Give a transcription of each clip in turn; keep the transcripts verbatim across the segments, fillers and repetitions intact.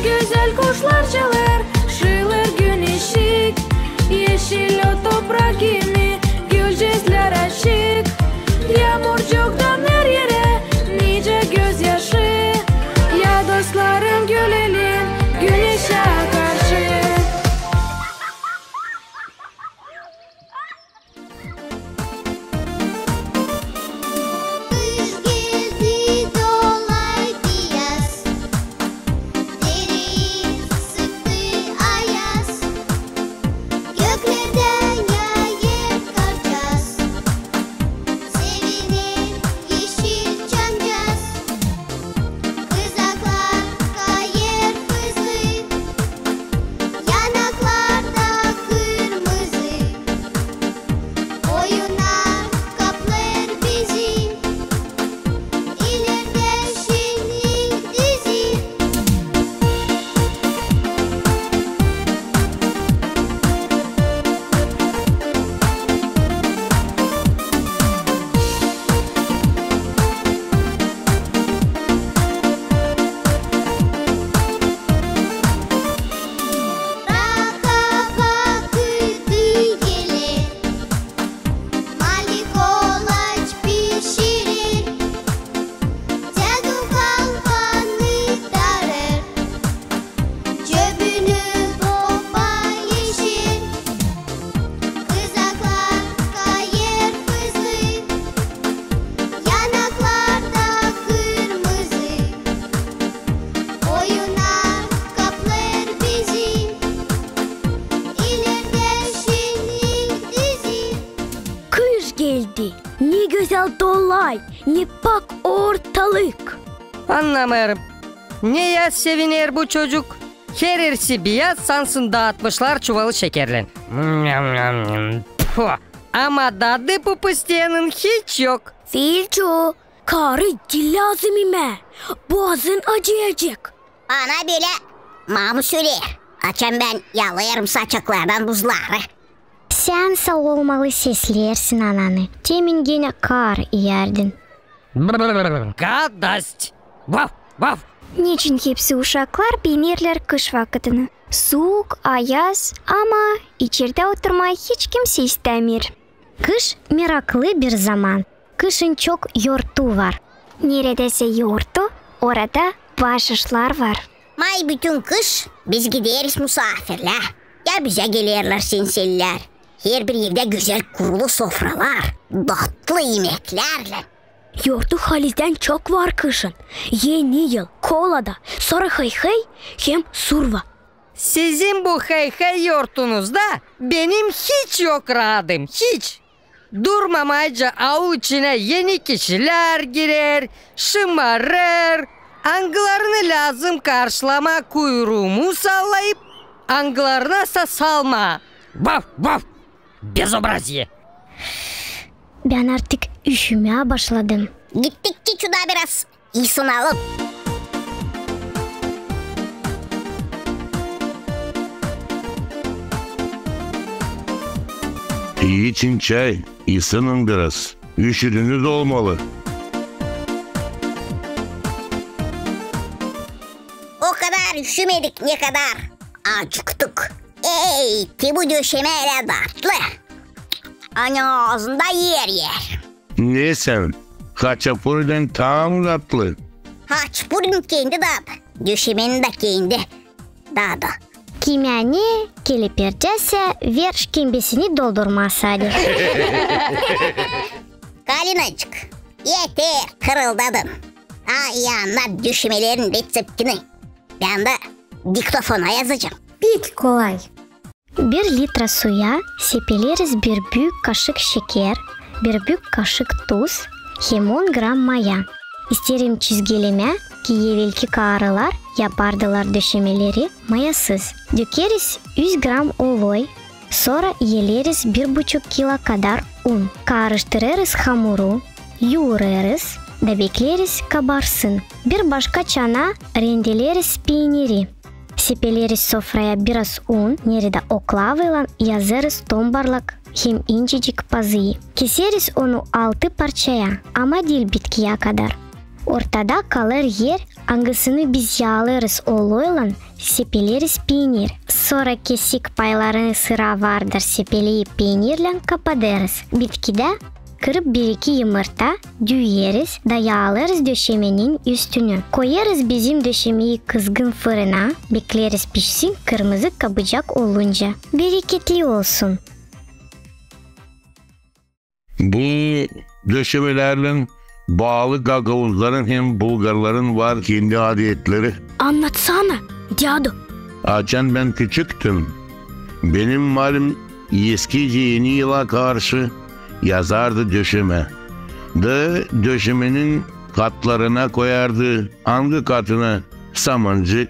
Gözäl kuşlar çalêr, şıılêr güneşçik. Eşil o toprak kimi gülcezlär açık. Yaamurcuktan her erä nicä gözyaşı. Ya dostlarım, gülelim güneşä karşı. Kış geldi, dolaydı yaz. Deri sıktı ayaz. Göklerdän yaayêr karcaz. Seviner eşil çamcaz. Kızaklar kayêr hızlı, yanaklarda kırmızı. Oyunnar kaplêêr bizi, ilerdä şenlik dizi. Raha vakıdı geler, Mali kolaç pişirer, Dädu kalfanı darêr, cöbünü popa eşer. Kızaklar kayêr hızlı, yanaklarda kırmızı. Oyunnar kaplêêr bizi, ilerdä şenlik dizi. Kış geldi. Ne gözäl dolay, ne pak ortalık. Annamêêrım, neyä seviner bu çocuk? Herersi biyaz, sansın daatmışlar çuvalı şekerlän. Pfu! Ama dadı bu pıstıyannın hiç yok. Filçu, kaarı diil lääzım imää. Boazın acıyacek. Bana bölä mamu söleer, açan bän yalêêrım saçaklardan buzları. Sän saa olmalı sesleersin ananı. Temin genä kaar iyärdin. Brrr, gadost! Vaf, vaf! Neçin hepsi uşaklar beenerlär kış vakıdını? Suuk, ayaz, ama içerdä oturmaa hiç kimsey istämeer. Kış meraklı bir zaman. Kışın çok yortu var. Neredäsä yortu, orada baaşışlar var. May bütün kış biz gideriz musaafirlää. Ya bizä gelerlär senselilär. Herbir evdä gözäl kurulu sofralar, datlı imeklärlän. Yortu halizdän çok var kışın. Eni yıl, kolada, sora hıy-hıy hem surva. Sizin bu hıy-hıy yortunuzda benim hiç yok raadım, hiç. Durmamayca aul içinä eni kişilär girer, şımarêr, angılarını lääzım karşılamaa kuyruumu sallayıp, angılarınasa salmaa. Vaf, vaf! Bezobraziye! Bän artık üşümää başladım. Gittik ki çuda biraz isınalım. İçin çay, isının biraz. Üşüdünüz olmalı. O kadar üşümedik, ne kadar acıktık. Ey, te bu döşemä ölä datlı. Ani aazında erer. Ne sän, haçapurinin taa mı datlı? Haçapurinin kendi dadı, döşemenin dä kendi dadı. Kimä ne, kelepircäsä, ver şkembesini doldurmaa sade. Kalinacık, eter, hırıldadın. Ay, annat döşemelerin reţeptini. Bän dä diktofona yazacam. Pek kolay. Bir litra suya sepeleriz bir büük kaşık şeker, bir büük kaşık tuz hem on gram maya. İsteerim çizgilemää, ki evelki kaarılar yapardılar döşemeleri mayasız. Dökeriz üz gram oloy, sora iyeleriz bir buçuk kilo kadar un. Kaarıştırêrız hamuru, yuurêrız da bekleeriz kabarsın. Bir başka çanaa rendeleriz peeniri. Sepeleriz sofraya biraz un, neredä oklavaylan yazêrız tombarlak hem incecik pazıyı. Keseriz onu altı parçaya, ama diil bitkiyä kadar. Ortada kalêr er angısını biz yaalêrız oloylan, sepeleriz peenir. Sora kesik paylarını, sıra vardır, sepeleyip peenirlän kapadêrız. Bitkidä kırıp bir-iki yımırta, düüyeriz da yaalêrız döşemenin üstünü. Koyêrız bizim döşemeyi kızgın fırına, bekleriz pişsin kırmızı kabucak olunca. Bereketli olsun. Bu döşemelärlän baalı gagauzların hem bulgarların var kendi adetleri. Annatsana, dädu. Açan bän küçüktüm, benim malim eskici Eni yıla karşı yazardı döşemä. Da döşemenin katlarına koyardı, angı katına samancık,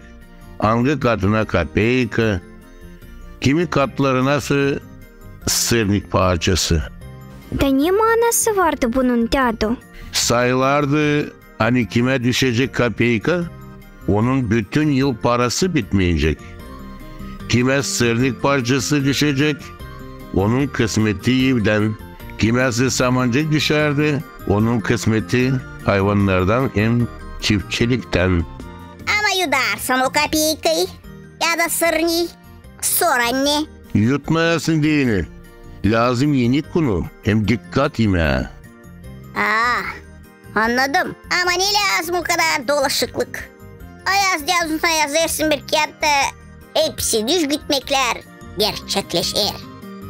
angı katına kapeyka, kimi katlarınasa sırnik parçası. Da ne maanası vardı bunun, dädu? Sayılardı, ani kimä düşecek kapeyka, onun bütün yıl parası bitmeyecek. Kimä sırnik parçası düşecek, onun kısmeti evdän. Kimäsä samancık düşärdi, onun kısmeti hayvannardan hem çiftçiliktän. Ama yudarsan o kapeykayı ya da sırniyi, sora ne? Yutmayasın deyni. Lääzım enik unu hem dikkat imää. Aa, annadım. Ama ne lääzım o kadar dolaşıklık? Ayaz dädusuna yazêrsın bir kiyat da hepsi düzgütmeklär gerçekleşer.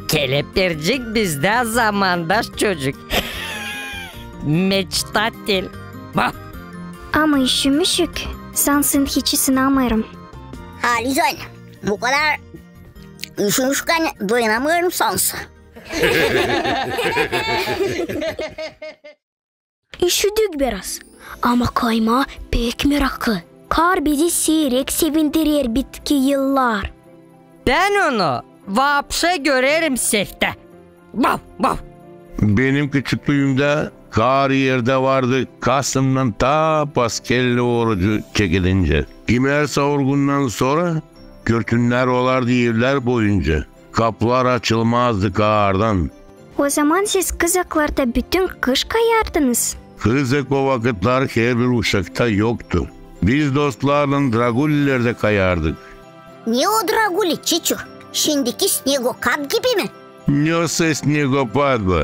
Kelepircik bizdä zamandaş çocuk. Meçtatel. Bah! Ama üşümüşük. Sansın hiç ısınamêêrım. Halizdän, bu kadar üşümüşkän dayanamêêrım sansın. Üşüdük biraz, ama kaymaa pek meraklı. Kar bizi siirek sevindirer bitki yıllar. Bän onu vapşe görerim seftä. Bav, bav. Benim küçüklüümdä kar erdä vardı kasımdan ta paskelli orucu çekilincä. Kimär savurgundan sora kürtünnär olardı evlär boyunca. Kapılar açılmazdı kardan. O zaman siz kızaklarda bütün kış kayardınız? Kızak o vakıtlar herbir uşakta yoktu. Biz dostlarlan Dragulilerdä kayardık. Ne o Draguli, Çiçu? Şindiki snegopad gibi mi? Nösä snegopad bu.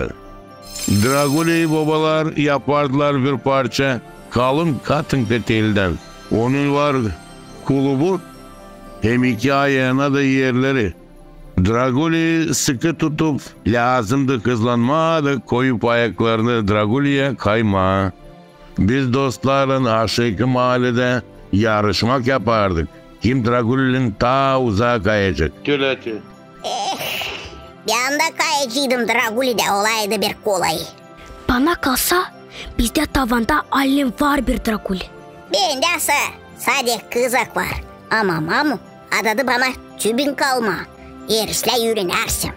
Draguli bobalar yapardılar bir parça kalın katın peteldän. Onun var kulubu hem iki ayana da erleri. Draguli sıkı tutup, lääzımdı hızlanmaa da koyup ayaklarını Draguliyä kaymaa. Biz dostlarlan aşaakı maaledä yarışmak yapardık, kim Dragulilän taa uzaa kayacek. Tölä te. Eh, bän dä kayaceydım Dragulidä, olaydı bir kolay. Bana kalsa, bizdä tavanda allim var bir Draguli. Bendä sä sade kızak var. Ama mamu adadı bana tübing almaa, eer islää üürenärsem.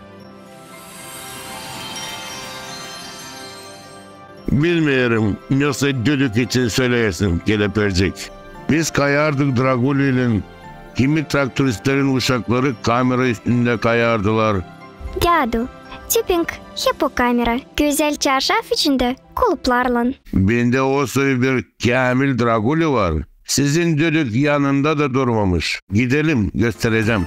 Bilmeerim, nösä düdük için söleersin, kelepircik. Biz kayardık Dragulilän, kimi traktoristlerin uşakları kamera üstündä kayardılar. Dädu, tübing hep o kamera, gözäl çarşaf içindä, kuluplarlan. Bendä o soy bir käämil Draguli var. Sizin düdük yanında da durmamış. Gidelim, gösterecäm.